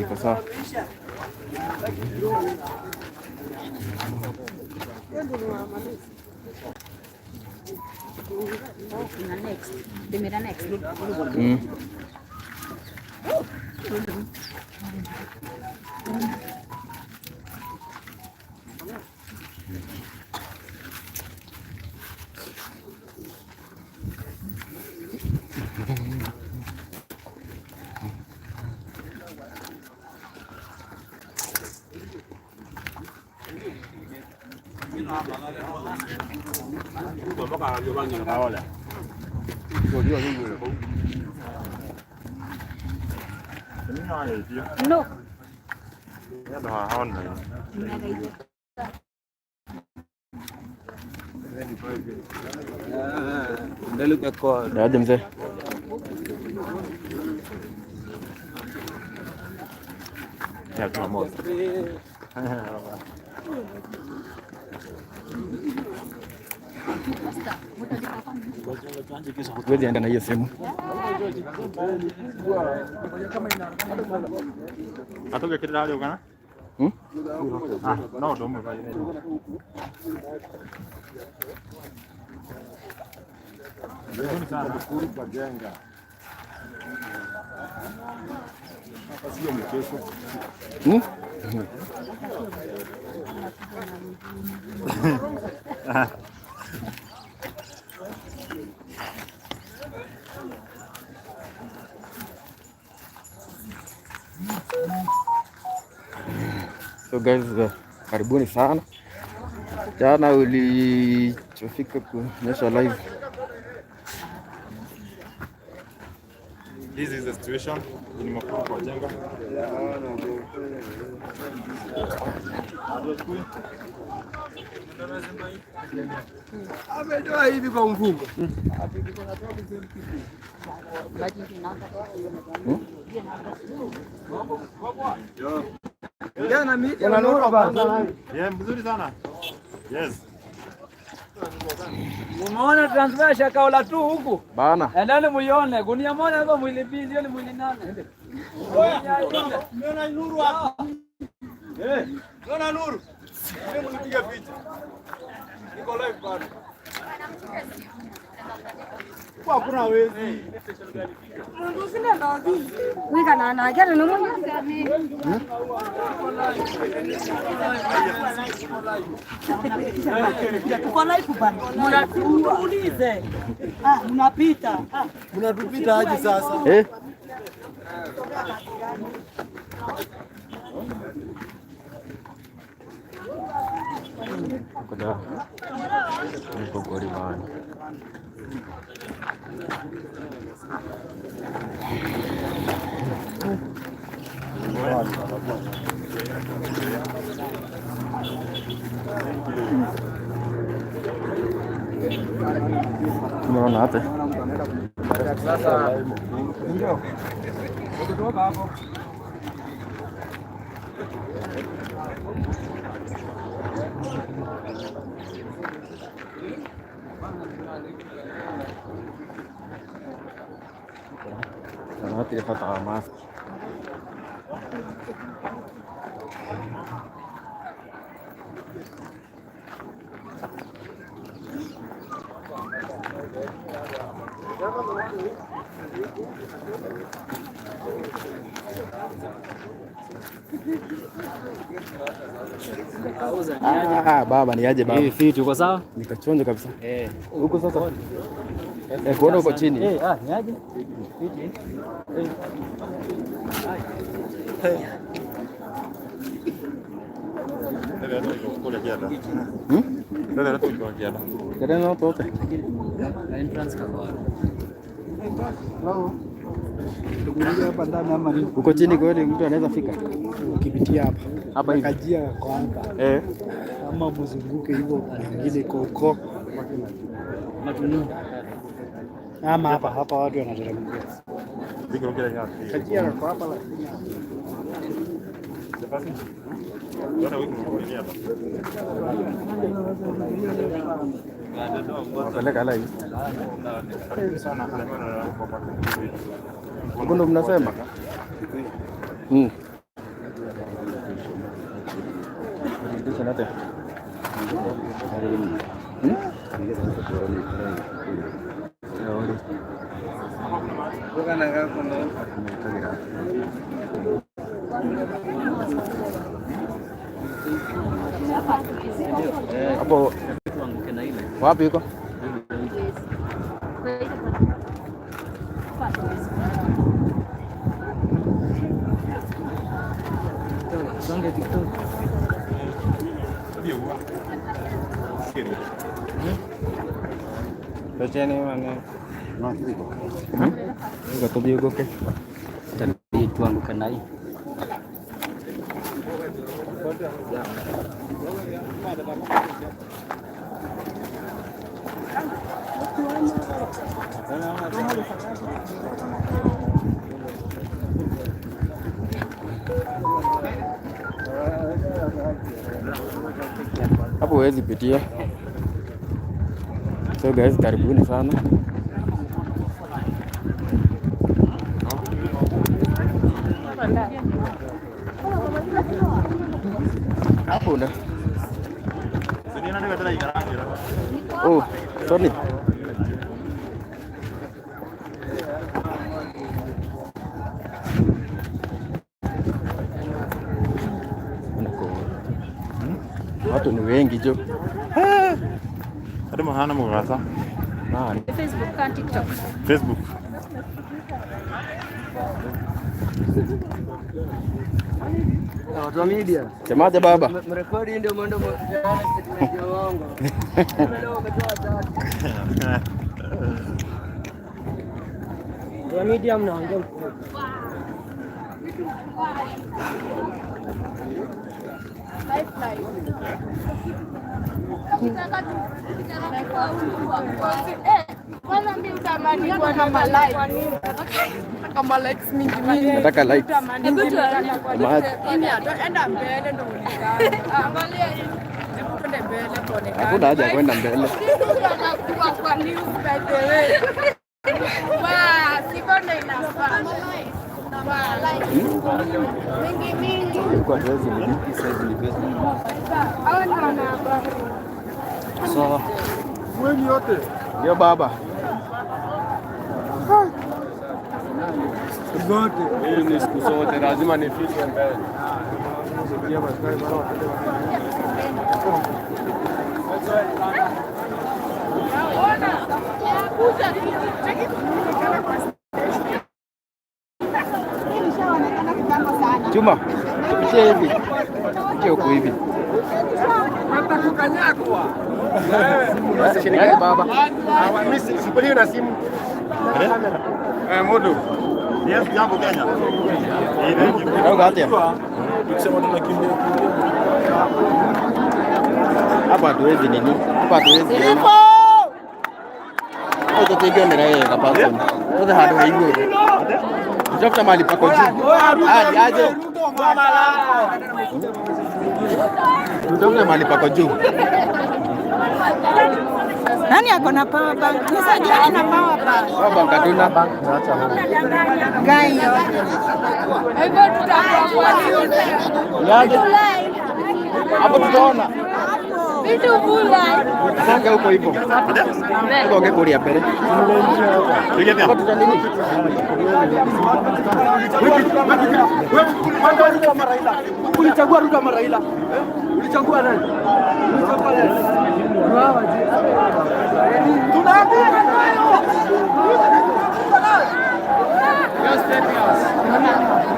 Iko sawa. Na next. Dimira next. No. Aje mzee? Huwezi enda na hiyo simu. Hmm? Hmm? So guys, karibuni sana. Jana ulichofika kuonyesha live. This is the situation in Mukuru kwa Jenga. Ametoa hivi kwa mfungo. Yeah, mzuri sana. Yes. Umeona transfer shakaola tu huku. Bana. Endeni muione gunia moja hapo mwili mbili, hiyo ni mwili nane. Umeona nuru hapo? Eh. Umeona nuru? Mimi mnipiga picha. Niko live bado. Kwa kuna wezi. Wika na na kero no mo. Tuko live bana. Mnatuulize. Ah, mnapita. Ah. Mnatupita aje sasa? Eh? Kuda. Niko gori bana. Unaona hata Hatirĩ bata wa mask. Ah, baba ni aje baba? Hii tuko sawa? Nikachonjo kabisa. Eh. Huko sasa. Eh, kuona uko chini. Eh, ah, ni aje? Hmm? Kare no tote. Entrance kako. Uko chini kweli mtu anaweza fika? Ukipitia hapa Hapa hivi. kajia kwa hapa Eh. ama mzunguke hivyo mwingine iko huko ama hapa hapa watu wanateremkia kajia kwa hapa lakini Wapeleka live. Huko ndo mnasema? Mm. Nate. Hmm? Hapo wapi yuko? Itabidi tuanguke na hii. Hapo huwezi pitia. So guys, karibuni sana. Hapo na. Oh, sorry. Watu ni wengi jo. Hadi mahana mugasa. Nani? Facebook and TikTok. Facebook. Watu wa media. Semaje baba? Mrekodi ndio mwendo statement ya uongo. Leo umetoa tatu. Watu wa media mnaongea mkuu. Nataka likes. Hakuna haja ya kwenda mbele. Kwa hatuwezi nini? Sawa. Ndio baba. Hii ni siku zote lazima nifike mbele. Chuma, tupitie hivi. Tupitie huku hivi. Yaani baba. Mimi sikuliwi na simu. Eh, Mudu. Yes, jambo Kenya. Au atia. Tukisema tunakimbia Hapa hatuwezi nini? Hapa hatuwezi. Hapo tutaigionera yeye kapasoni. Sasa hadu haiguru. Tutafuta mahali pako juu. Aje aje. Tutafute mahali pako juu. Nani ako na power bank? Nisaidiane na power bank. Power bank hatuna. Gai. Yaje. Hapo tutaona. Songe huko hivyo. Tuonge kulia mbele. Hapo tuta nini? Ulichagua Ruto ama Raila? Ulichagua nani? Ulichagua nani? Tunaanguka nayo.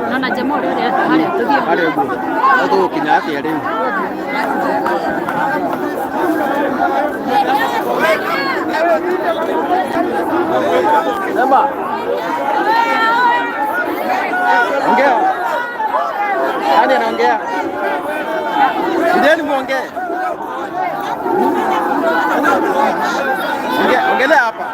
Naona jamaa ule hali tuthie. Hali ũguo. No tũgũkinya atĩa rĩu? Sema. Ongea. Nani anaongea? Ndieni muongee. Ongea, ongelea hapa.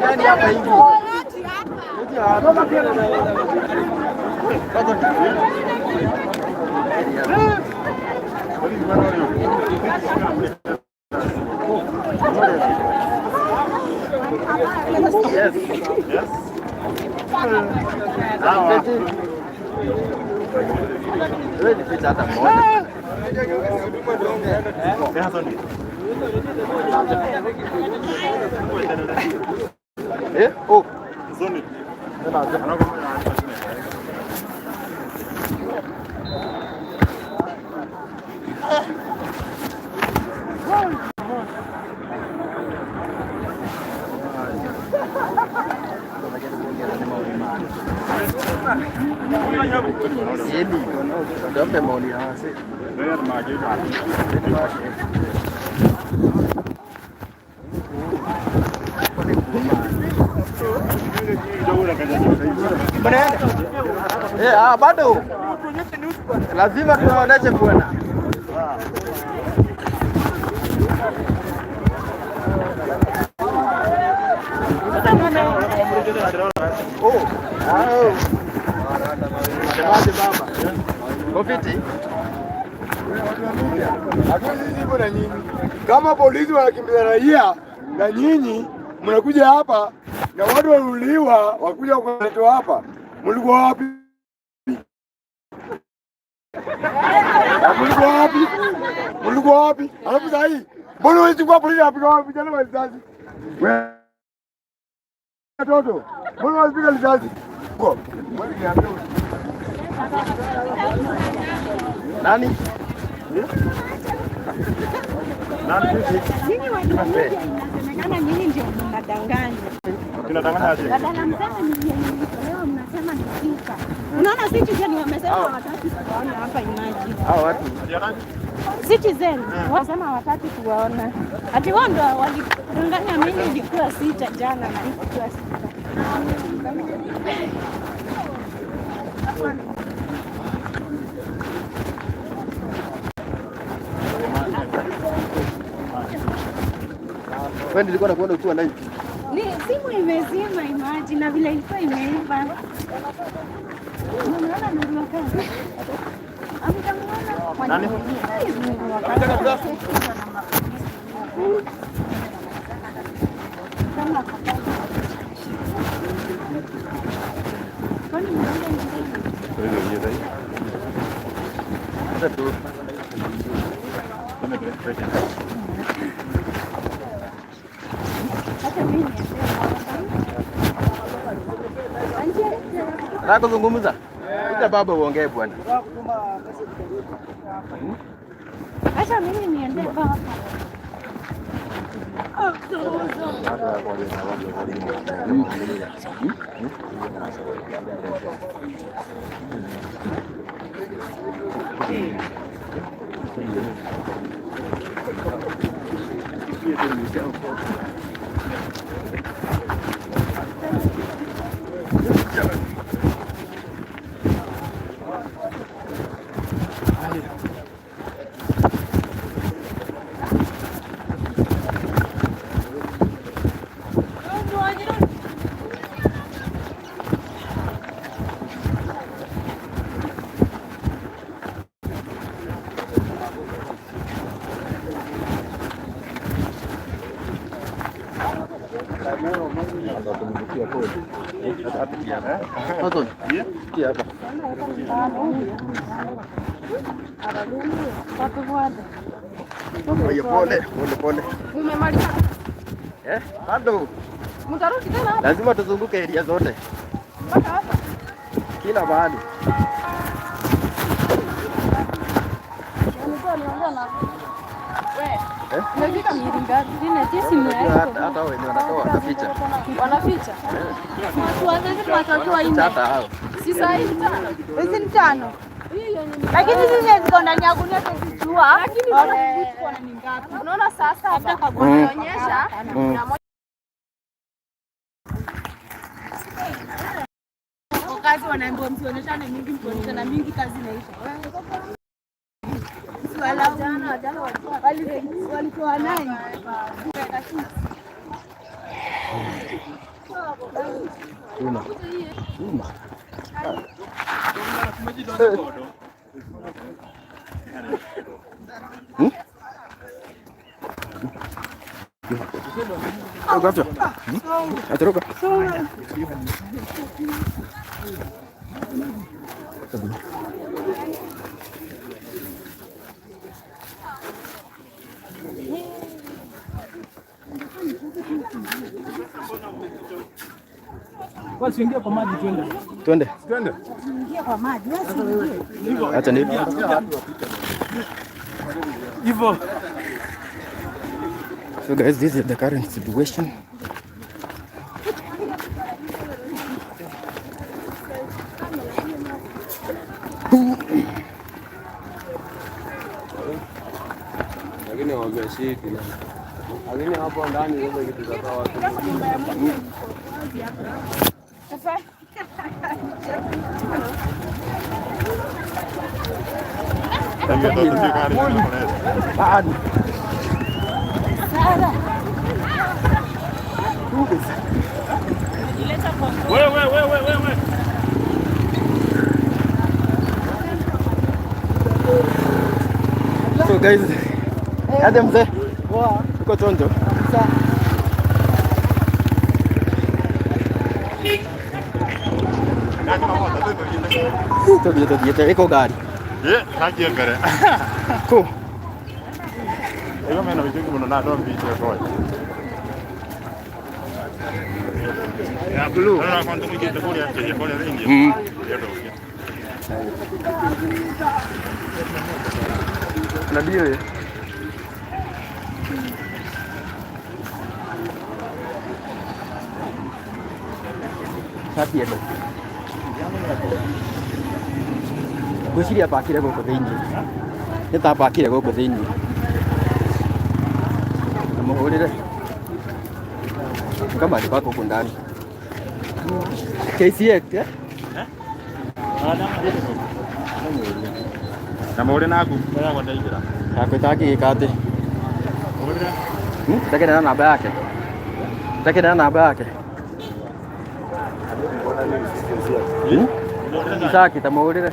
Gani hapa hivi? Kuja hapa. Yes. Yes. Sawa. Wewe ni picha hata moja. Eh, Sony. Eh? Oh. Sony. Yeni. Ndio maoni ya wase. Eh, ah, bado. Lazima tuwaoneshe bwana. Oh. Ah. Semaje baba? Kofiti? Hatuwezi hivyo na nyinyi. Kama polisi wanakimbiza raia na nyinyi mnakuja hapa na watu waliuliwa wakuja kuletwa hapa, mlikuwa wapi? Mlikuwa wapi? Mlikuwa wapi? Alafu saa hii mbona huwezi kuwa polisi anapiga vijana wa risasi? Wewe watoto, mbona wanapiga risasi? Wewe niambie. Nani? Nyinyi watu wa media inasemekana nyinyi ndio mnadanganya. Tunadanganya aje? Badala mseme ni yenye ilitolewa mnasema ni sita. Unaona Citizen wamesema hawataki kuwaona hapa, imagine. Hao watu. Citizen wasema hawataki kuwaona. Ati wao ndio walidanganya, mimi ilikuwa sita jana na ilikuwa sita. Wewe nilikuwa nakuona ukiwa live. Ni simu imezima, imagine, na vile ilikuwa imeiva. Unaona Nuru wa kazi? Hamjamuona? Nani? Nuru wa kazi. Kama ako pale. Kwani mnaona ni Hata tu. Hata mimi niende. Nataka kuzungumza. Ita baba uongee bwana. Acha mimi niende baba. Anton. Kia hapa. Oye, pole, pole, pole. Umemaliza? Eh, bado Mtarudi tena hapa lazima tuzunguke area zote, mpaka hapa? Kila mahali. Nilikuwa niongea na wewe. Eh? Umefika miili ngapi? Unajua hata wenye wanatoa wanaficha. Wanaficha. Wanaficha hata hao. Si saa hii tano. Hizi ni tano. Lakini hizi ziko ndani ya gunia tuzijua. Lakini unaona sasa hapa wanaonyesha na moja. Kazi wanaambiwa msionyeshane mingi, mkionyeshana mingi kazi inaisha. Walitoa nani? Chuma. Chuma. Hmm? Ruka. Atoroka. Wasiingie kwa maji twende. Twende. Twende. Acha ni. Hivyo. So guys, this is the current situation. Lakini wameshiki na lakini hapo ndani sasa kitu za sawa tu. Ah, Wewe wewe wewe. So guys, aje mzee? Uko chonjo? Tũthiĩ tũthiĩte ĩkũ ngari Ye, hakie mbere. kũ Ego mena bitu muno na don bitu ko. Ya blue. Na kwanza kujita kule kule kule ringi. Na ndio shati ĩno ngwĩciria pakire gũkũ thĩinĩ, nĩ ta pakire gũkũ thĩinĩ na mũhũrĩre kama alipaka huku ndani KCX eh? Na mũhũre naku kũrĩa gwa ndaingĩra. Akwĩta gĩka atĩ Mũhũrĩre. Takĩneana namba yake, takĩneana namba yake. Isaki ta mũhũrĩre.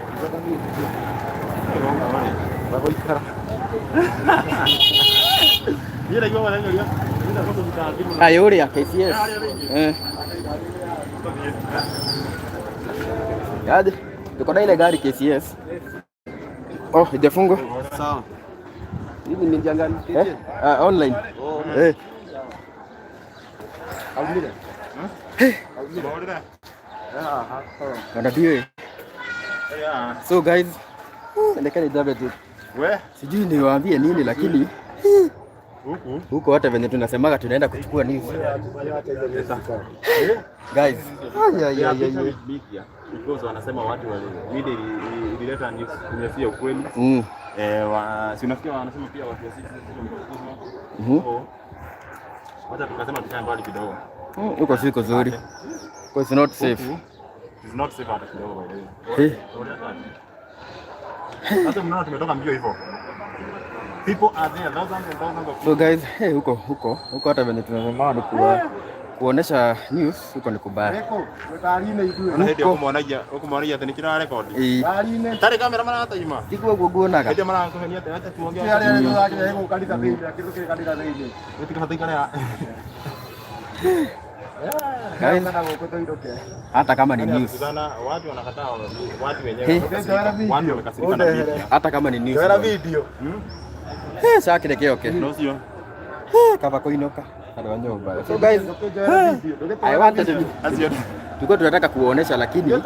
Niĩ ndaigua waranyoria. Ayũ ũrĩa KCS eh. Yaje tuko na ile gari KCS. Oh, ijafungwa. Sawa. Hivi ni njia gani? Eh? Ah, online. Eh. Mũhũrĩre. Wanabiwe. So guys, ndekani jambe tu. We, Sijui niwaambie nini lakini huku. Huko hata venye tunasemaga tunaenda kuchukua news. Guys. Ay, ay, ay, ay, ay. Media because wanasema watu wale media ilileta news yenye si ya ukweli. Eh, wa si unasikia wanasema pia watu wa Citizen wamefukuzwa. So wacha tukasema tukae mbali kidogo. Huko si kuzuri. Huko it's not safe. Huku, it's not safe hata kidogo by the way. Eh. Sasa mnaona tumetoka mbio hivyo. People are there, thousands and thousands of So guys, hey, huko huko huko hata venye tunasema ni kuonesha news huko ni kubaya. people. Huko huko atĩ nĩ kĩra record. Eh, Tarĩ kamera marataima. tiguo guo guonaga. Hĩndĩ marakũhenia atĩ acha tuongee. Gũtikabataikara. Guys, hata kama ni news. Watu wanakataa, watu wenyewe Hey. watu wamekasirika na media. Hata kama ni news. Video. Eh, shaki reke oke. No sio. Eh, kaba kuinuka. Andũ a nyũmba. So guys, I wanted to Acio. tulikuwa tunataka kuonesha lakini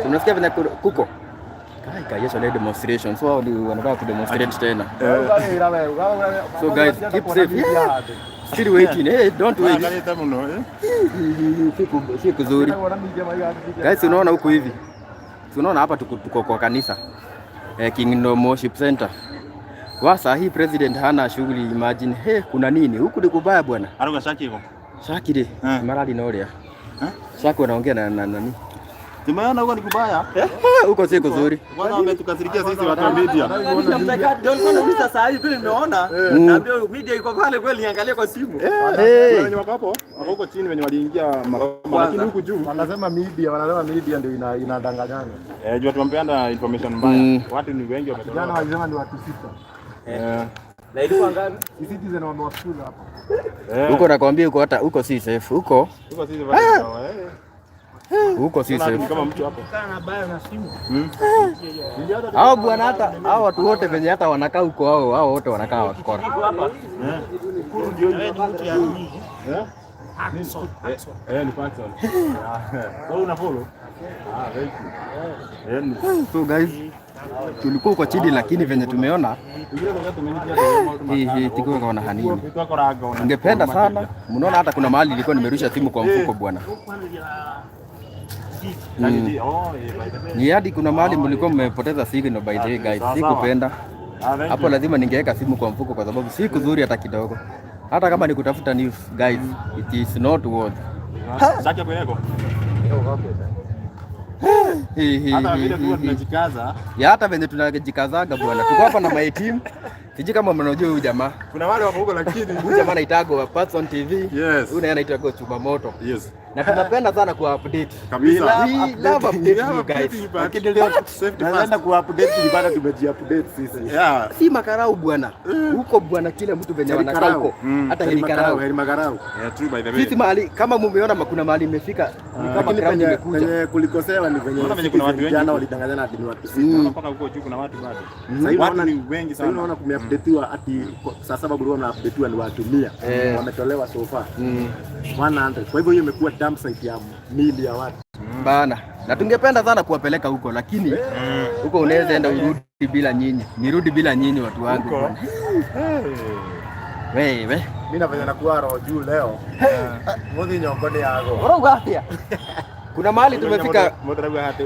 tunasikia venye kuko. Kai kai yeso ni demonstration. So hao ndio wanataka kudemonstrate tena. So guys, keep safe. Yeah. Still waiting. Hey, don't wait. Makarĩte mũno eh. Si kuzuri. Guys, unaona huku hivi. Unaona hapa tuko kwa kanisa. Eh, Kingdom Worship Center. Wa hii president hana shughuli, imagine. Hey, kuna nini? Huku ni kubaya bwana. Aruga shaki hivyo. Shakiri, Eh. marali na uria. Eh? Shaki wanaongea na nani? Tumeona huko ni kubaya. Huko si kuzuri. Kwanza wametukasirikia sisi watu wa media. Ndio nilikuwa nauliza saa hii vile nimeona. Naambia media iko pale kweli, niangalie kwa simu. Kuna wenye wako hapo, wako huko chini wenye waliingia mapema, lakini huku juu Wanasema media ndio inadanganyana. Juu tumepeana information mbaya. Watu ni wengi Jana wametolewa. walisema ni watu sita. Na ilikuwa ngapi? Citizen wamewafukuza hapa. Huko nakwambia huko hata huko si safe. Huko Huko sisi bado. Huko si safe. Kama mtu hapo. Hao bwana, hata hao watu wote venye hata wanakaa huko, hao wote wanakaa wakora. Eh? Eh, ni Paxson. Wewe una follow? Ah, thank you. Eh, ni So guys, tulikuwa huko chini lakini venye tumeona hii tikuwa kaona hanini. Ningependa sana, mnaona hata kuna mahali nilikuwa nimerusha simu kwa mfuko bwana. Ni hadi kuna mahali mlikuwa mmepoteza signal by the way guys. Sikupenda. Hapo lazima ningeweka simu kwa mfuko kwa sababu si kuzuri hata kidogo. Hata kama ni kutafuta news guys, it is not worth. Sasa kweneko. Hii, Hata hii, vile hii, tulikuwa hii. tunajikaza. Ya hata venye tunajikazaga bwana. Tuko hapa na my team. Sijui kama mnajua huyu jamaa. Kuna wale wako huko lakini Huyu jamaa anaitagwa Patson TV. Yes. Huyu naye anaitagwa Chuma Moto. Yes. Na tunapenda sana ku update. Kabisa. We love updating you guys. Lakini leo safety Naenda first. kuupdate tulipata tumeji-update sisi. Yeah. Si makarau bwana. Huko bwana kila mtu venye Heri wanakaa karau. huko. Hata heri karau. Heri makarau. Yeah, true by the way. Sisi mahali kama mumeona kuna mahali imefika ni kama Lakini crowd penye imekuja. penye kulikosewa ni venye Unaona venye kuna watu wengi jana huko. walidanganyana ati ni watu sita. Naona mpaka huko juu kuna watu bado. Sasa hivi Watu naona ni wengi sasa hivi sana. naona kumeupdateiwa ati saa saba kulikuwa mnaupdateiwa ni watu 100 wametolewa so far 100. Kwa hivyo hiyo imekuwa dump site ya miili ya watu. Bana. Na tungependa sana kuwapeleka huko lakini huko unaweza enda urudi bila nyinyi. Nirudi bila nyinyi watu wangu. Huko. Bwana. Wewe. Mimi nafanya na kuwa roho juu leo. Muthi nyongo ni yago. Urauga atia? Kuna mahali tumefika Mũtarauga atĩ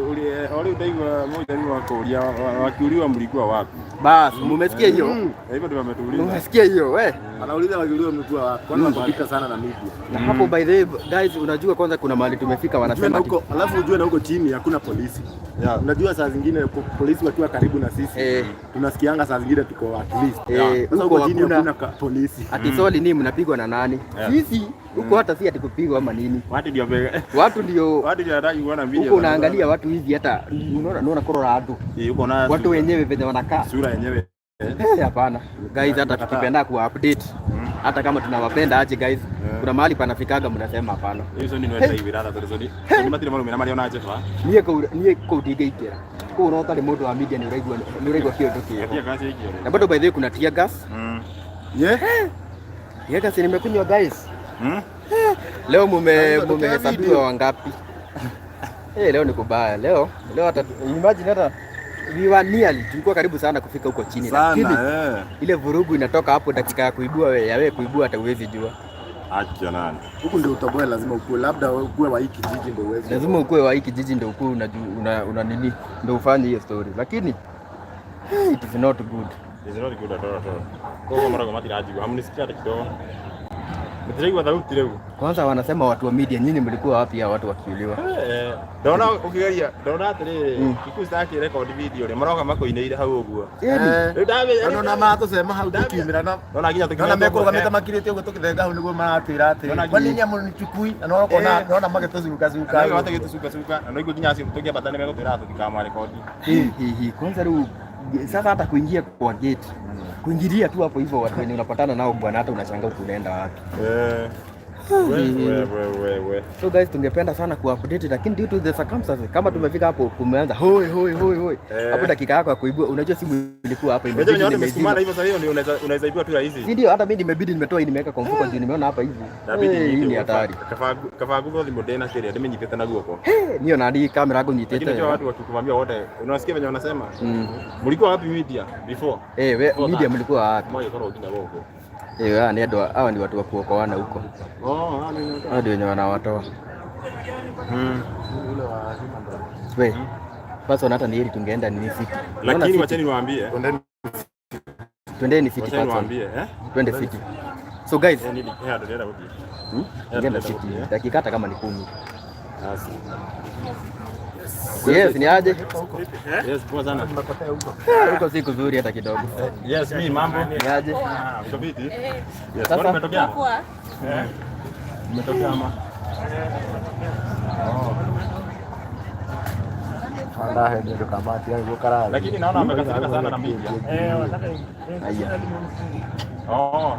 ori ndaigua mũthani wa kũũria wakiuliwa mlikuwa wapi? bas, mumesikia hiyo? Hivyo ndio wametuuliza. Mumesikia hiyo we? Anauliza wakiuliwa mlikuwa wapi? Kwani wako vita sana na media. Na hapo by the way guys, unajua kwanza kuna mahali tumefika Ujue na wanasema ati huko, alafu ujue na huko chini hakuna polisi. Yeah. Unajua saa zingine polisi wakiwa karibu na sisi tunasikianga saa zingine tuko at least. Sasa huko huko chini hakuna hakuna polisi. Ati swali ni mnapigwa na nani? Yeah. Sisi huko hata si ati kupigwa ama nini. Watu ndio Watu ndio watu ndio wanataka kuona media. huko unaangalia watu hivi hata unaona korora watu. Huko na Watu wenyewe venye wanakaa. Sura yenyewe. Hapana. Guys, hata tukipenda ku update hata kama tunawapenda aje guys, kuna mahali panafikaga mnasema hapana. Hiyo ni nweta hivi ratha tondũ ni matirĩ marumĩra marĩ ona njeba. Niĩ kũu niĩ kũu ndingĩingĩra. Kũu ũrona ũtarĩ mũndũ wa media nĩ ũraigua kĩũndũ kĩho. Tear gas ĩikio. Na bado by the way kuna tear gas. Yeah. Tear gas nimekunywa guys. Leo mumehesabiwa wangapi? Leo ni kubaya. Leo hata imagine hata we were nearly tulikuwa karibu sana kufika huko chini lakini Sana eh. ile vurugu inatoka hapo dakika ya kuibua we, ya wewe kuibua hata huwezi jua. Acha nani. Huku ndio utoboe, lazima ukue, labda ukue wa hii kijiji ndio uweze. Lazima ukue wa hii kijiji ndio ukue una nini ndio ufanye hiyo story. Lakini it is not good. It's not good at all at all. Koguo marago matirajigua hamunisikia hata kidogo. Mtiraigua thauti rĩu. Kwanza wanasema watu wa media, nyinyi mlikuwa wapi hao watu wakiuliwa? Ndona ũkĩgeria ndona atĩrĩrĩ Kikuyu citaki record video rĩ maroka makũinĩire hau ũguo. Eh. Rĩu ndamenya Ona maratũcema hau tũkiumĩra na ndona nginya Naona mekũrũgamĩte makirĩte ũguo tũkĩthenga hau nĩguo maratwĩra atĩrĩ kwani nyinyi hamnichukui na naona naona magĩtũcuka cuka Naona gĩtũcuka cuka na noiguo nginya acio tũkĩambata nĩ megũtwĩra tũtikamarekodi. Hi, kwanza rĩu sasa hata kuingia kwa gate, kuingilia tu hapo hivyo watu wenye unapatana nao bwana, hata unashangaa huku unaenda wapi. Eh. We we we we. So guys, tungependa sana kuupdate lakini due to the circumstances, kama tumefika hapo kumeanza hoi hoi hoi hoi hapo, dakika yako ya kuibua, unajua simu ilikuwa hapa Unajua imebidi wenye watu nimeizima. wamesukumana hivyo sasa hiyo ndio unaweza ibiwa tu rahisi. Si ndio? Hata mimi nimebidi nimetoa hii nimeweka kwa mfuko juu nimeona hapa hivi. Inabidi Hii nyite ni hatari. Kaba nguo thimũ ndĩna kĩrĩa ndĩmĩnyitĩte na guoko. Niyo na hadi kamera Lakini ngunyitĩte. unajua watu wakikuvamia wote unasikia venye wanasema mlikuwa wapi media before? Eh, we Before media that. mlikuwa wapi? Moja korwo nginya gũkũ. Eh, hawa ni andũ hawa ni watu wa kuokoana huko. Oh, hawa ni Hao ndio wenye wanawatoa. We. Basi hata ni heri tungeenda ni city. Unaona Lakini city? wacheni niwaambie. Twendeni city Wacheni person. niwaambie eh? Twende city. So guys, Eh, nini? Eh, ndĩrenda gũthiĩ. Tungeenda city. Dakika hata kama ni 10. Basi. Yes, ni aje? Yes, poa sana. Huko si kuzuri hata kidogo. Yes, mi mambo. Ni aje? Ah, uko fiti? Yes, Sasa- kwani umetokea? Eh. Umetokea ama? Lakini naona amekasirika sana na media. Haya. Oh.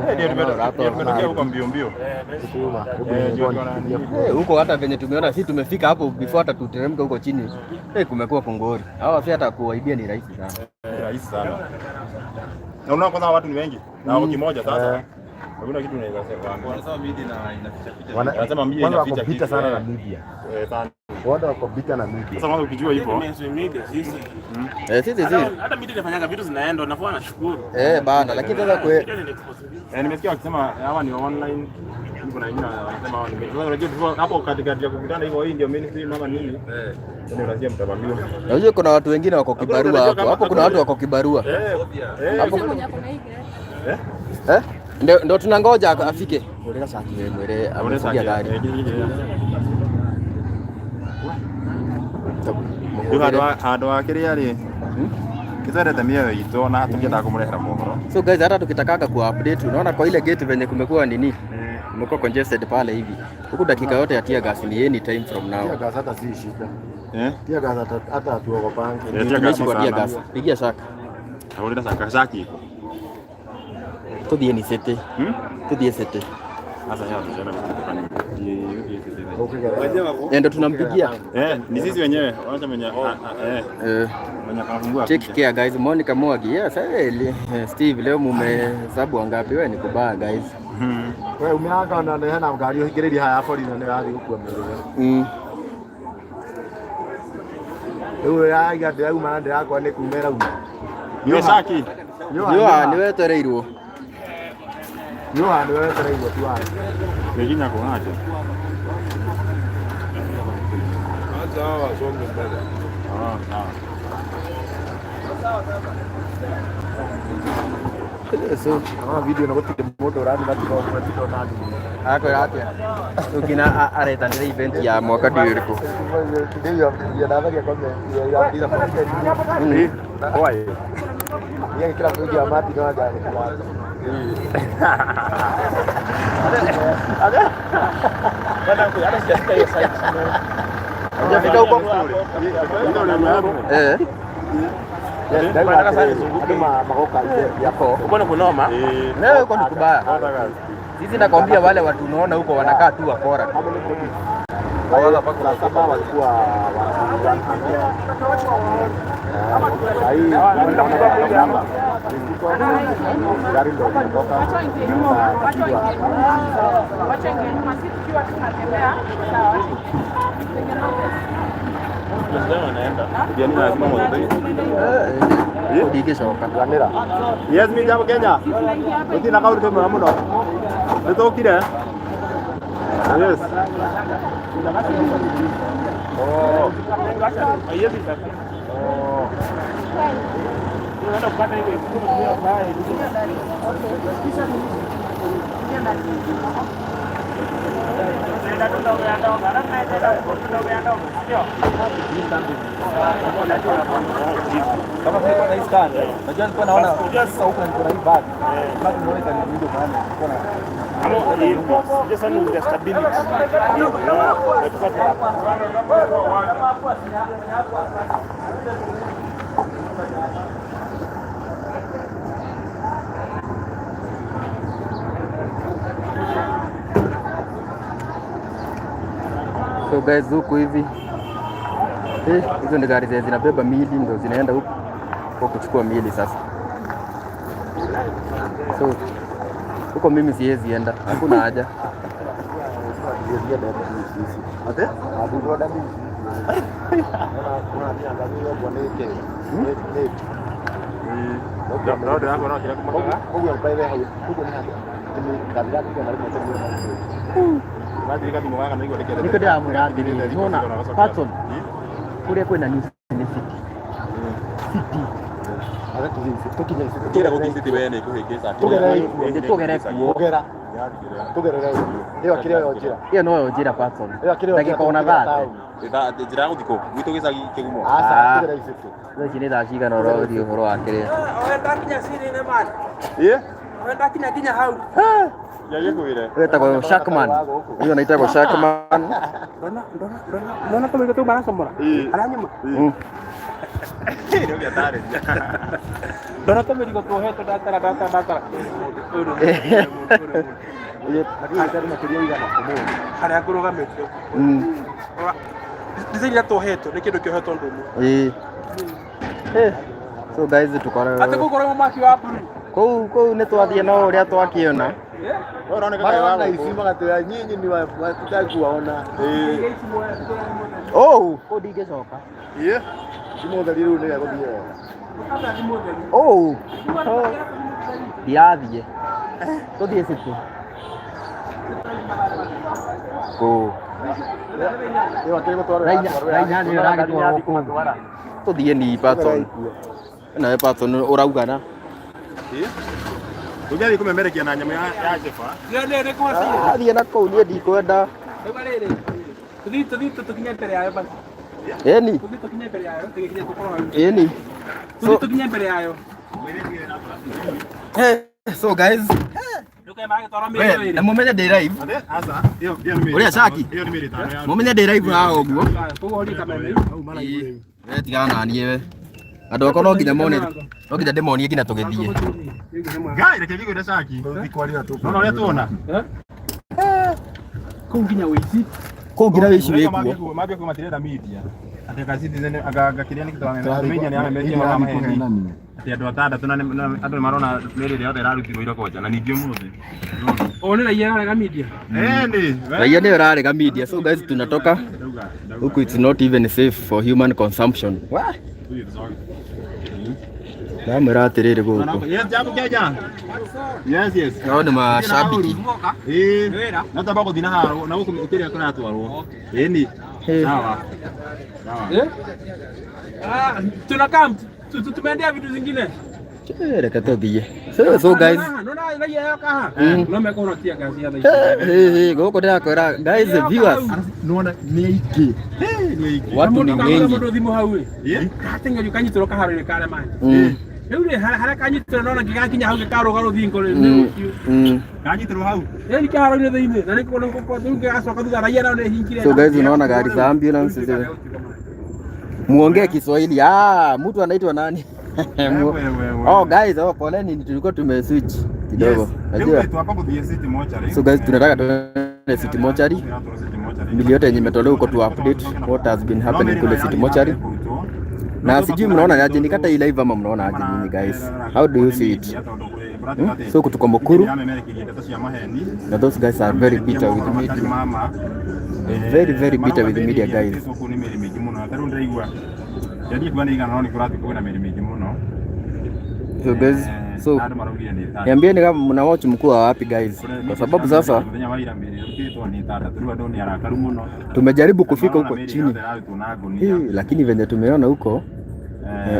Eh, ndio tumetokea huko mbio mbio. Eh, ndio tunaona nini. Eh, huko hata venye tumeona si tumefika hapo before hata tuteremke huko chini. Eh, kumekuwa kongori. Hawa si hata kuwaibia ni rahisi sana. Eh, rahisi sana. Na unaona kwanza watu ni wengi na wako kimoja sasa. Hakuna kitu unaweza sema. Wanasema media inaficha ficha. Wanasema media Kwanza wako inaficha bitter kitu. sana na media. Eh, sana. Watu wako bitter na media. Sasa kwanza ukijua hivyo. Eh, sisi si. Hata media inafanyaga vitu zinaenda, nafua nashukuru. Eh, bana, lakini sasa kwe Media ni expose vitu. Eh, nimesikia wakisema hawa ni online. Kuna wengine wanasema hawa ni mainstream. Sasa unajua before hapo katikati ya kukutana hivyo, hii ndio mainstream ama nini? Eh. Ndio unasikia mtavamiwa. Unajua kuna watu wengine wako kibarua hapo. Hapo kuna watu wako kibarua. Eh, eh. Hapo Mwenye ako na hii gari. eh? Ndio ndio tunangoja afike. Mwere amefungia gari. Rĩu handũ ha kĩrĩa rĩ kĩtwendete mĩoyo itũ na tũngĩendaga kũmũrehera mohoro. So guys, hata tukitakaga ku update, unaona kwa ile gate venye kumekuwa nini? Kumekuwa congested pale hivi. Huku dakika yote ya tear gas ni any time from now. Tear gas hata si shida. Eh? Tear gas hata hatuogopangi. Eh, tear gas Tunaishi si kwa tear sana. gas. Pigia shaka. Ahũrĩra caka caki iko. Tuthie ni city. Tuthie city. Sasa ya tunaenda kutoka ni. Eh, ndio tunampigia. Eh, ni sisi wenyewe. Wacha mwenye eh Eh, mwenye anafungua. take care guys. Monica Mwagi. Yes, hey, Steve leo mumehesabu wangapi? Wewe ni kubaya guys. We umeanga na hena ngari ũhingĩrĩirie haya borithi na nĩrathiĩ gũkua mĩrigo. Rĩu ĩraiga ndĩrauma na ndĩrakora nĩ kuma ĩrauma. Ni caki. Nyoa ni wetereirwo. Nyoha nĩ wetereirwo tu haha. Nginya kuona aje. Acha hawa wasonge mbele. Ah, sawa. So Kama video na gũtirĩ mũndũ ũrathiĩ na tiga ũmwe tiga ona thimũ. akwĩra atĩa? Ũngina aretanĩra event ya mwaka ndiũĩ ũrĩkũ. Why? Kila mtu ya mati na gari. Hujafika huko? Eh. Uko ni kunoma. Leo huko ni kubaya. Sisi nakwambia wale watu unaona huko wanakaa tu wakora. Saba walikuwa gari ndo limetoka. Wacha ingie nyuma, wacha ingie nyuma. Wacha ingie nyuma, si tukiwa tunatembea. Sawa. Ndingĩcoka. Yes, mi jambo Kenya. Uti na kauri tumwe muno. Nĩtũkire. Yes. Oh. Oh. Kama nilikuwa na hii stand, najua nilikuwa naona sasa huko niko na hii bag. Bag naona itaniruhusu maana nilikuwa na So guys, huku hivi hizo ni gari zenye zinabeba miili ndo zinaenda huku kwa kuchukua miili sasa. So huko mimi siwezi enda, hakuna haja. Niko ndĩramwĩra atĩrĩrĩ, nĩwona Patson kũrĩa kwĩna news nĩ city. City. Kira gũthiĩ city we nĩ kũhĩngĩca. Tũgere kuo. Tugerere ĩyo akĩrĩ yo njĩra. Ĩyo noyo njĩra person. Ĩyo akĩrĩ yo Ndagĩka ona 30. Njĩra ya gũthiĩ kũ? Gwitũ gĩcagi kĩgumo. Aca, tũgere City. Thaa ici nĩ thaa cigana ũroria ũhoro wa kĩrĩa? Ĩ? Ndakinya nginya hau. Ngĩkwĩre. Wetagwo Sharkman. Huyo anaitagwo Sharkman. Ndona kama iko tu maracomora. Aranyuma. Nĩ ũgĩtarĩria. Ndona tũmĩrigo tuohetwo ndatara ndatara ndatara. Harĩa ngũrũgamĩte. Ndica iria tuohetwo nĩ kĩndũ kĩohetwo ũndũ ũmwe. Ĩĩ. Eh. So guys, tuko Atĩ gũkorwo mwaki wa blue. kũu nĩ twathiĩ no ũrĩa twakĩona. Marona ici magatwĩra nyinyi ni hatutaki kuwaona. Oh, kũu ndingĩcoka. Ĩ? Thimũ theri rĩu nĩ egũthiĩ wega. Oh. Ndirathiĩ. Tũthiĩ city. Kũu. Ĩyo akĩrĩ gũtwarwo Thaa inya nĩyo ĩragĩtwarwo kũu. Tũthiĩ ni Patson. Nawe Patson ũraugana. Ĩ? Tũngĩathiĩ kũmemerekia na nyamũ ya Jeba. Athiĩ na kũu niĩ ndikwenda. Tũthiĩ tũthiĩ tũkinye mbere yayo basi. Ĩni. Tũthiĩ tũkinye mbere yayo, tũgĩkinye tũkorwo hau. Ĩni. Tũthiĩ tũkinye mbere yayo. So guys, Ndukae maragĩtwarwo mĩrigo we ĩrĩ. na mumenye ndĩ live. Aca, ĩyo ĩyo nĩ mĩrĩ Ũrĩa ĩtano. Shaki? Ĩyo nĩ mĩrĩ ĩtano ya. Mumenye ndĩ live haha ũguo. Koguo horia kameme. We tigana na niĩ we. Andũ akwa no nginya mone, no nginya ndĩmonie nginya tũgĩthiĩ. Ngai, reke ngĩkwĩre Shaki. Nona ũrĩa tuona. Kũu nginya ũici. Kũu nginya wĩici wĩkuo. Mambia kuo matirenda media. Atĩ ka Citizen anga kĩrĩa nĩ kĩtwa media nĩ amemerekia ma maheni. Atĩ andũ atandatũ na andũ nĩ marona mĩrĩ ĩrĩa yothe ĩrarutirwo ira kwanja na ningĩ ũmũthĩ. O nĩ raia ararega media. Eh, nĩ. Raia nĩyo ĩrarega media. So guys, tunatoka huku, it's not even safe for human consumption. Wah! Ndamwĩra atĩrĩrĩ gũkũ. Yes, jambo Kenya. Yes, yes. Hao nĩ mashabiki. Ĩĩ. No tamba gũthiĩ na haha na gũkũ kĩrĩa tũratwarwo. Ĩni. Sawa. Sawa. Eh? Ah, tunakaa tumeendea vitu zingine. Reke tũthiĩ. So guys, Nona raia yoka haha. No mekũhũra tear gas ya thaa ici. Gũkũ ndĩrakwĩra guys, viewers, Nĩwona nĩ aingĩ. Nĩ aingĩ. watu ni wengi. Mũndũ thimũ hau ĩ. Ĩ? Gateng'erio kanyitĩrwo kaharo-inĩ karĩa maĩ. Rĩu rĩ harĩa kanyitĩrwo nona gĩgakinya hau gĩkarũga rũthingo rĩ nĩ rũciũ. Kanyitĩrwo hau. Ĩni kĩharo-inĩ thĩinĩ na nĩ rĩu gĩgacoka thutha raia nao nĩ hingire. So guys, unaona gari za ambulance zile. Muongee Kiswahili. Ah, mtu anaitwa nani? Oh guys, oh poleni, tulikuwa tumeswitch kidogo. Najua. Twamba gũthiĩ City Mortuary. So guys, tunataka tuende City Mortuary. Mili yote yenye imetolewa huko tu update what has been happening kule City Mortuary. Na sijui mnaona aje, nikata hii live ama mnaona aje nyinyi guys? How do you see it? So kutuko Mukuru na those guys are very bitter with media. Very very bitter with media guys. Gũkũ nĩ mĩrĩ mĩingĩ mũno. Ta rĩu ndĩraigua ndiathiĩ kuga nĩ igana no nĩ kũrathiĩ kwĩna mĩrĩ mĩingĩ mũno. So guys, so Andũ maraugire nĩ ĩtandatũ. niambieni kama mna watch mkuu wapi guys, kwa sababu sasa Mũthenya wa ira mĩrĩ ĩrutĩtwo nĩ ĩtandatũ rĩu andũ nĩ arakaru mũno. tumejaribu kufika Marona huko mĩrĩ chini yothe ĩrarutwo na ngũnia. hii, lakini venye tumeona huko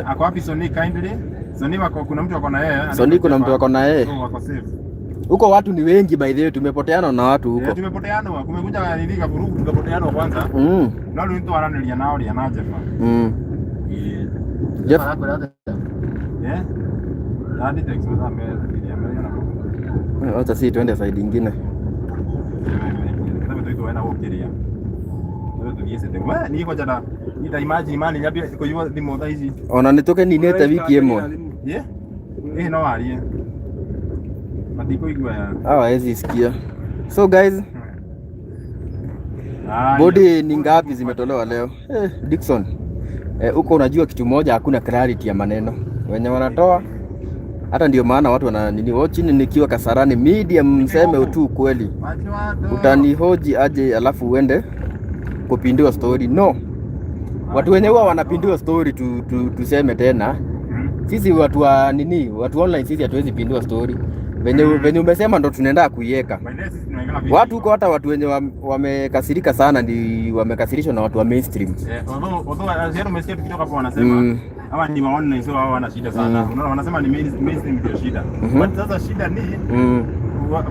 Ako wapi Sony kindly? Sony wako kuna mtu ako na yeye. Sony kuna mtu ako na yeye. So wako safe. Huko watu ni wengi by the way, tumepoteana na watu huko. Tumepoteanwa, kumekuja nini kavurugu tukapoteanwa kwanza. No rĩu nĩtwaranĩria na ũrĩa na Jeff. Jeff, Eh? Nandi text mathaa merĩ na wacha si tuende side ingine. Kama tuitwo wena gũkĩria. Tũthiĩ tũthiĩ city. We niĩ kwanja nda nda imagine mani nyambie kũiywo thimũ thaa ici. Ona nĩtũkeninĩte wiki ĩmwe. Ĩ? Ĩ no warie. Matikũigua ya. Hawawezi sikia. So guys, body ni ngapi zimetolewa leo? Dickson. Huko unajua kitu moja, hakuna clarity ya maneno wenye wanatoa hata ndio maana watu wana nini watching. Nikiwa Kasarani media, mseme tu ukweli, utanihoji aje alafu uende kupindua story? No, watu wenye huwa wanapindua story tuseme tena sisi watu wa nini, watu online, sisi hatuwezi pindua story venye umesema ndo tunaenda kuiweka watu huko. Hata watu wenye wamekasirika sana ni wamekasirishwa na watu wa mainstream. Although umesikia tukitoka hapo wanasema Hawa ni wa online, so hawa wana shida sana. Unaona wanasema ni mainstream ndio shida. But sasa shida ni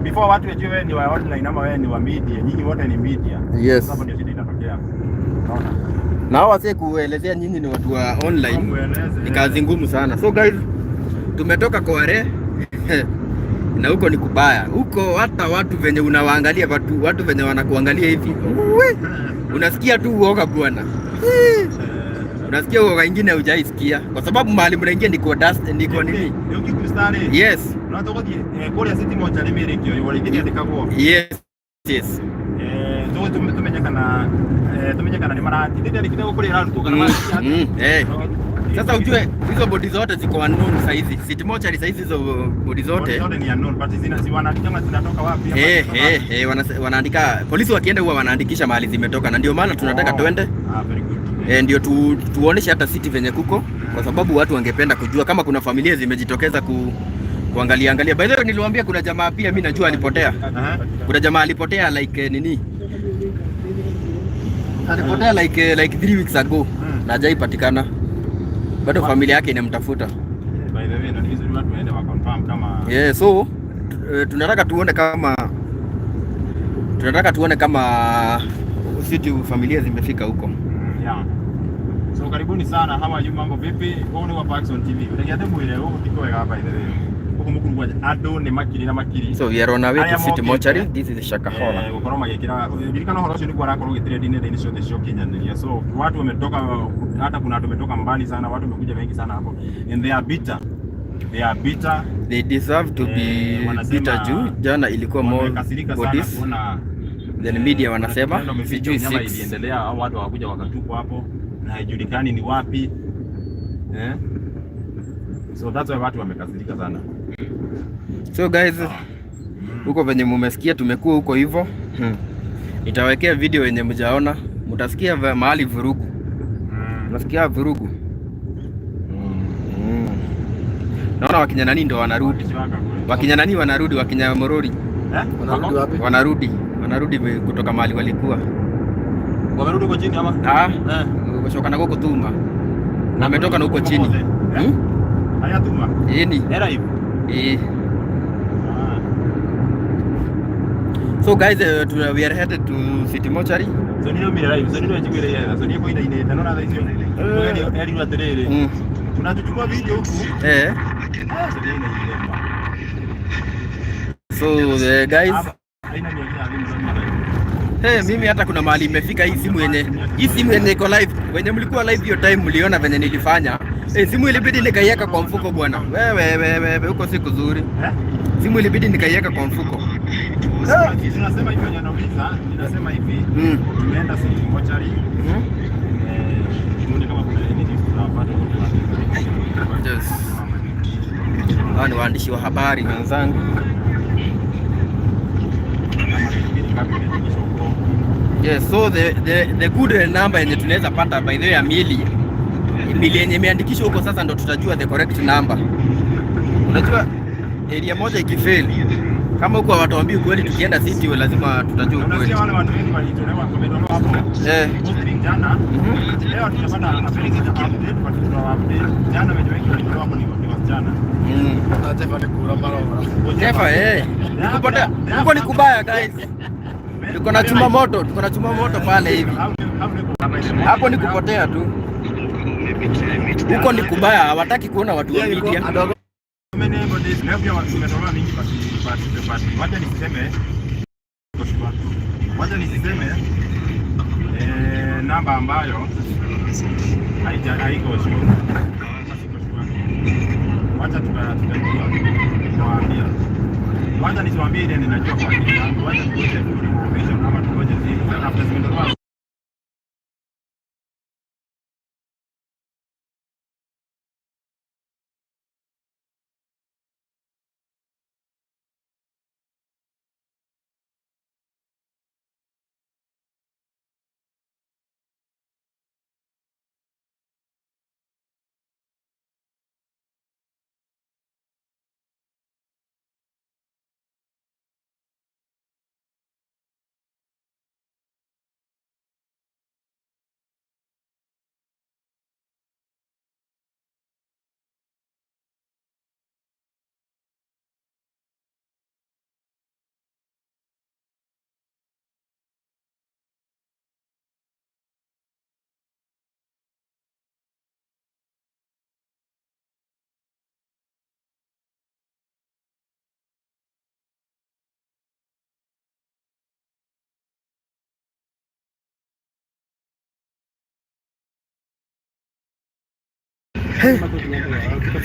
before watu wajue wewe ni wa online ama wewe ni wa media, nyinyi wote ni media. Yes. Hapo ndio shida inatokea. Unaona? Na hao wasee kuelezea nyinyi ni watu wa online Mueleze. ni kazi ngumu sana. So guys, tumetoka Kware na huko ni kubaya. Huko hata watu venye unawaangalia watu venye wanakuangalia hivi, uwe, unasikia tu uoga bwana. Unasikia uoga ingine hujaisikia kwa sababu mahali mnaingia ni kwa dust, ni kwa nini? Nĩ ũkikustari. Yes. No tũgũthiĩ kũrĩa City Mortuary mĩrĩ ĩkĩoywo rĩ, ĩkĩandĩkagwo. Yes. Tũgũthiĩ tũmenye kana nĩ maratindĩte andĩkĩte kũrĩa ĩrarutwo kana Eh. Sasa ujue hizo body zote ziko unknown saizi. City Mortuary saizi hizo body zote zote ni unknown, but zina si wanaandika zinatoka wapi ama zinatoka wapi? Wanaandika polisi wakienda huwa wanaandikisha mahali zimetoka, na ndio maana tunataka twende. Ah, very good. Ndio tuoneshe hata city venye kuko, kwa sababu watu wangependa kujua kama kuna familia zimejitokeza kuangalia angalia. By the way, niliwaambia kuna jamaa pia mimi najua alipotea. Kuna jamaa alipotea like nini? Alipotea like 3 weeks ago na hajaipatikana. Bado familia yake inamtafuta. By the way, na ni vizuri watu waende wa confirm kama Yeah, so tunataka tuone kama city familia zimefika huko. Yeah. So karibuni sana, how are you, mambo vipi? Huu ni wa Parkson TV. Reke mwire huku ti kwega by the way. Huku mukuru andu ni makiri na makiri. So we are on our way to Arĩa City mokĩte, Mortuary. This is Shakahola. Gũkorwo magĩkĩra ririkana ũhoro ũcio nĩguo arakorwo ũgĩtrend nenda-inĩ ciothe cia ũkinyanĩria. So watu wametoka, hata kuna watu wametoka mbali sana, watu wamekuja wengi sana hapo and they are bitter. They are bitter. They deserve to be Wanasema bitter juu jana ilikuwa more wamekasirika sana bodies kuona then media wanasema kuna kitendo sijui unyama 6 iliendelea au watu hawakuja wakatupwa hapo na haijulikani ni wapi. So that's why watu wamekasirika sana. So guys, huko venye mumesikia tumekuwa huko hivyo. Nitawekea video yenye mjaona, mtasikia mahali vurugu. Unasikia vurugu. Naona wakinya nani ndo wanarudi. Wakinya nani wanarudi, wakinya Morori. Wanarudi wapi? Wanarudi kutoka mahali walikuwa. Wamerudi huko chini ama? Ah, gũcoka na gũkũ Thuma. Na ametoka na huko chini. Haya Thuma. Ĩni. Era hivi. Eh. So guys, we are headed to City Mortuary. So ndio mimi live, so ndio chigwire yera, so ndio koina ine tano na hizo. Mugeni erirwo atiriri. Tunatuchukua video huku. So ndio ina ile. So the guys, hey, mimi hata kuna mahali imefika hii simu yenye iko live. Wenye mlikuwa live hiyo time mliona venye nilifanya. Hey, simu ilibidi nikaiweka kwa mfuko bwana. Wewe wewe wewe huko si kuzuri. Simu ilibidi nikaiweka kwa mfuko. Tunasema hivi wenye wanauliza, ninasema hivi. Tumeenda City Mortuary. Tuone kama kuna nini tunapata kutoka. Yes. Hawa ni waandishi wa habari wenzangu. Yes, so the good number yenye tunaweza pata by the way ya mili yenye imeandikishwa huko sasa ndo tutajua the correct number. Unajua area moja ikifail kama huko hawatuambii ukweli, tukienda city lazima tutajua ukweli. Unasikia wale watu wengi walitolewa, wametolewa hapo. Mostly jana. Leo tutapata a very good update, but tutawa update. Jana wenye wengi walitolewa hapo ni wasichana. Kefa, Nikupotea. Huko ni kubaya guys. Tuko na chuma moto, tuko na chuma moto pale hivi. Hapo ni kupotea tu. Huko ni kubaya, hawataki kuona watu wa media. Many bodies leo pia zimetolewa mingi, but wacha nisiseme namba ambayo haiko sure. Siko sure. Wacha tutajua. Tutawaambia. Wacha nisiwaambie ile ninajua kwa akili yangu. Wacha tungoje full information ama tungoje after zimetolewa.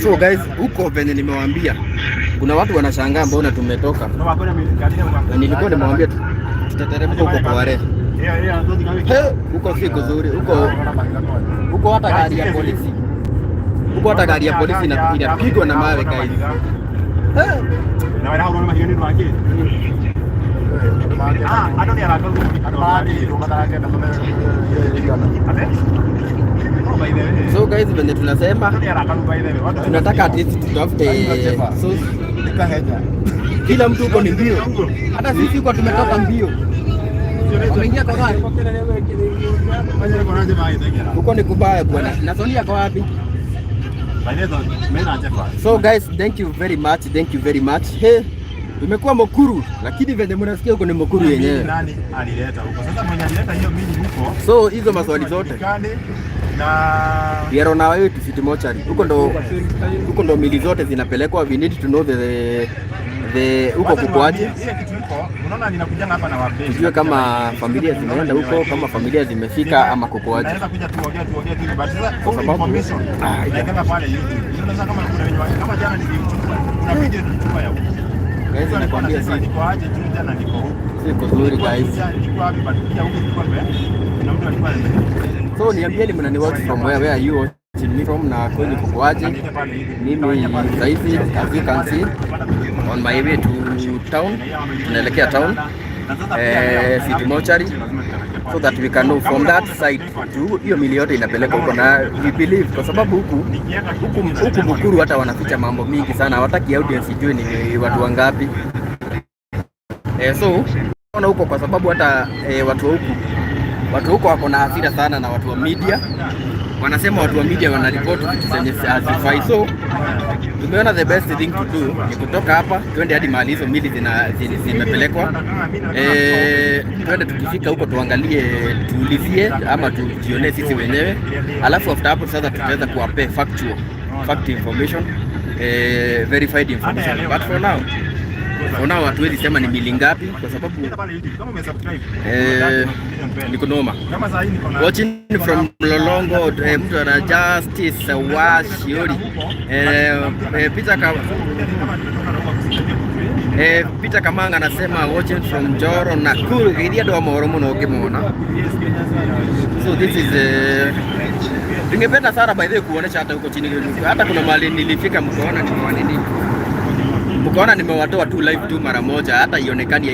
So guys, huko venye nimewaambia, kuna watu wanashangaa mbona tumetoka, na nilikuwa nimewaambia tutateremka huko kwa ware. He, huko si kuzuri huko, huko hata gari ya polisi, huko hata gari ya polisi inapigwa na mawe, guys. He. So guys, venye tunasema tunataka at least tutafute source. Kila mtu huko ni mbio, hata sisi huko tumetoka mbio, wameingia kwa gari huko ni kubaya, bwana. Na Sonia kwa wapi? So guys, thank you very much, thank you very much. Hey, tumekuwa Mukuru, lakini venye mnasikia huko ni Mukuru yenyewe. Nani alileta huko? Sasa mwenye alileta hiyo mili huko So hizo maswali zote julikane na we are on our way to City Mortuary. Huko ndo mili zote zinapelekwa. We need to know the huko Wacha kukoaje. niwaambie, ile kitu iko, unaona ninakujanga hapa na wapeni. Tujue kama familia zimeenda huko, kama familia zimefika ama kukoaje. Naweza kuja tuongee tu, but sasa Kwa full sababu information naikanga pale YouTube. Sasa kama kuna wenye kama jana nilichukua, kuna video nilichukua ya huko. Guys, Mtu alikuwa nakwambia anasema si niko aje Juja na niko huku. si kuzuri, Nilikuwa guys. Juja, nilikuwa wapi, but pia huku nilikuwa kuna mtu alikuwa So niambieni mnani watch from where are you watching me from na kwenye kukoaje? anaita pale hivi. Mimi saizi, as you can see, on my way to town, tunaelekea town, City Mortuary, so that we can know from that side to hiyo mili yote inapelekwa huko, na we believe kwa sababu huku Mukuru hata wanaficha mambo mingi sana, hawataki audience ijue ni watu wangapi. So ona huko kwa sababu hata watu huko wako na hasira sana na watu wa media, wanasema watu wa media wanaripoti vitu zenye hazifai. So tumeona the best thing to do ni kutoka hapa twende hadi mahali hizo mili zimepelekwa. Twende, tukifika huko tuangalie, tuulizie ama tujionee sisi wenyewe, alafu after hapo sasa tutaweza kuwapea fact information, verified information, but for now hatuwezi sema ni mili ngapi kwa sababu ni kunoma. Watching from Mlolongo, mtu ana Justice Washiori, Peter Kamanga anasema watching from Njoro, Nakuru, geithia andũ a mohoro mũno ngĩmona. So this is ningependa sana, by the way, kuonesha hata huko chini, hata kuna mahali nilifika mkaona nimewa nini, mkaona nimewatoa tu live tu mara moja, hata ionekani